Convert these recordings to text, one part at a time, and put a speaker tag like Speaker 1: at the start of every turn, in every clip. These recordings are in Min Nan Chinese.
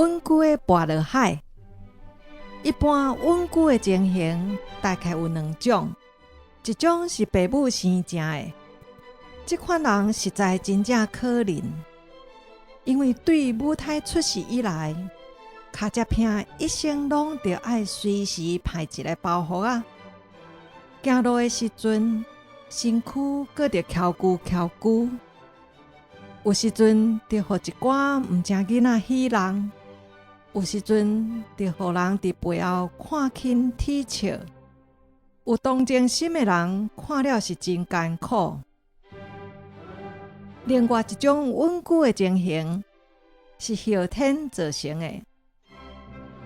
Speaker 1: 穩龜的跋落海。一般穩龜的情形大概有兩種，一種是爸母生成的，這款人實在真正可憐，因為對母胎出世以來，跤脊骿一生攏著愛隨時歹一个包袱仔，行路的時陣，身軀閣著蹺龜蹺龜，有時陣著予一寡毋正囡仔戲弄。有時陣，就予人佇背後看輕恥笑。有同情心的人看了是真艱苦。另外一種穩龜的情形是後天造成的。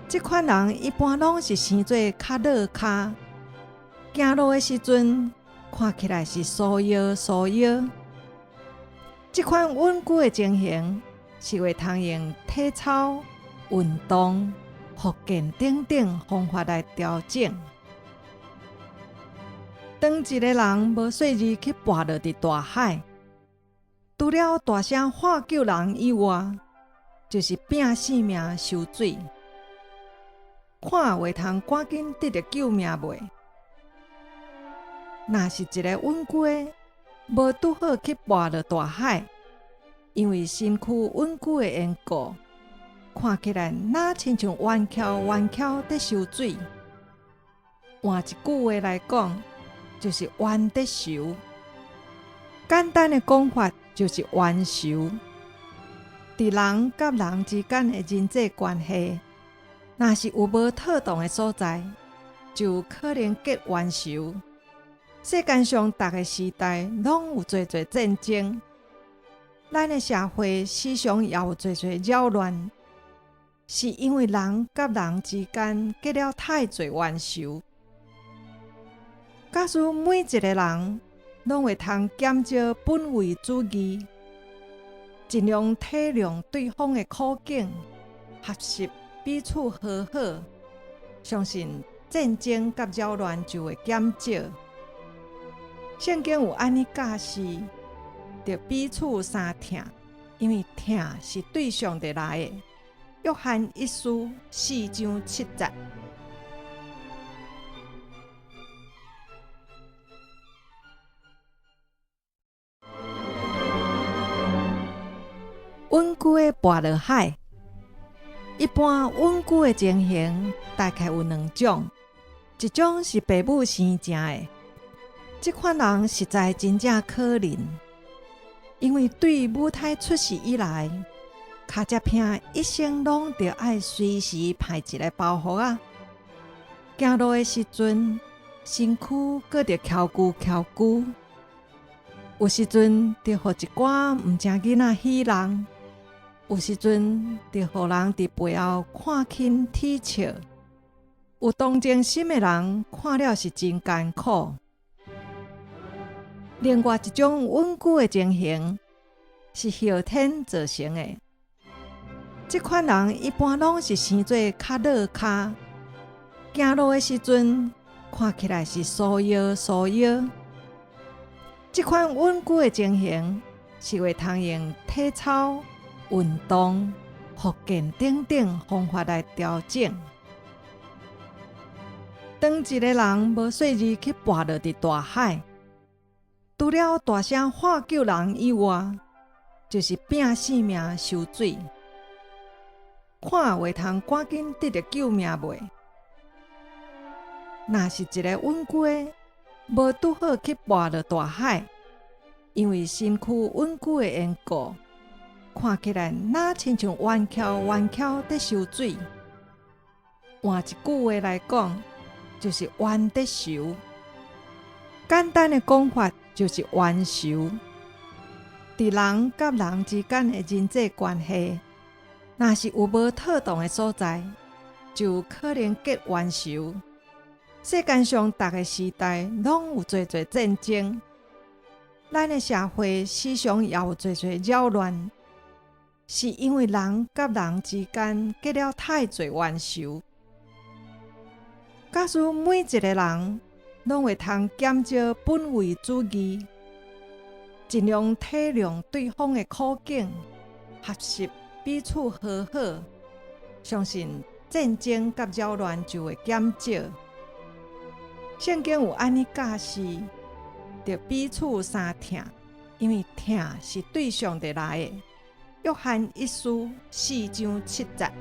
Speaker 1: 這款人一般攏是生做較落跤，行路的時陣看起來是酥腰酥腰。這款穩龜的情形是會通用體操、運動、復健等等方法來調整。當一个人無細膩去跋落佇大海，除了大聲喊救人以外，就是拚性命泅水，看會通趕緊得著救命未？若是一个穩龜，無拄好去跋落大海，因為身軀穩龜的緣故，看起來若親像彎翹彎翹佇泅水。換一句話來講，就是冤得仇。簡單的講法就是冤仇。佇人佮人之間的人際關係，若是有無妥當的所在，就有可能結冤仇。世間上逐个時代攏有濟濟戰爭，咱的社會時常也有濟濟擾亂，是因為人佮人之間結了太濟冤仇。假使每一个人攏會通減少本位主義，盡量體諒對方的苦境，學習彼此和好，相信戰爭佮擾亂就會減少。聖經有按呢教示，著彼此相疼，因為疼是對上帝來的。約翰一書四章七節。穩龜的跋落海，一般穩龜的情形大概有兩種，一種是爸母生成的，這款人實在真正可憐，因為對母胎出世以來，跤脊骿一生攏著愛隨時歹一个包袱仔，行路的時陣，身軀閣著蹺龜蹺龜，有時陣就予一寡毋正囡仔戲弄，有時陣就予人佇背後看輕恥笑，有同情心的人看了是真艱苦。另外一種穩龜的情形是後天造成的。這款人一般攏是生做較落跤，行路的時陣看起來是酥腰酥腰。這款穩龜的情形是會通用體操、運動、復健等等方法來調整。當一个人無細膩去跋落佇大海，除了大聲喊救人以外，就是拚性命泅水，看會通趕緊得著救命未？若是一个穩龜，無拄好去跋落大海，因為身軀穩龜的緣故，看起來若親像彎翹彎翹佇泅水。換一句話來講，就是冤得仇。簡單的講法就是冤仇。佇人佮人之間的人際關係，若是有無妥當的所在，就有可能結冤仇。世間上逐个時代攏有濟濟戰爭，咱的社會時常也有濟濟擾亂，是因為人佮人之間結了太濟冤仇。假使每一个人攏會通減少本位主義，盡量體諒對方的苦境，學習彼此和好，相信戰爭佮擾亂就會減少。聖經有按呢教示，著彼此相疼，因為疼是對上帝來的。約翰一書四章七節。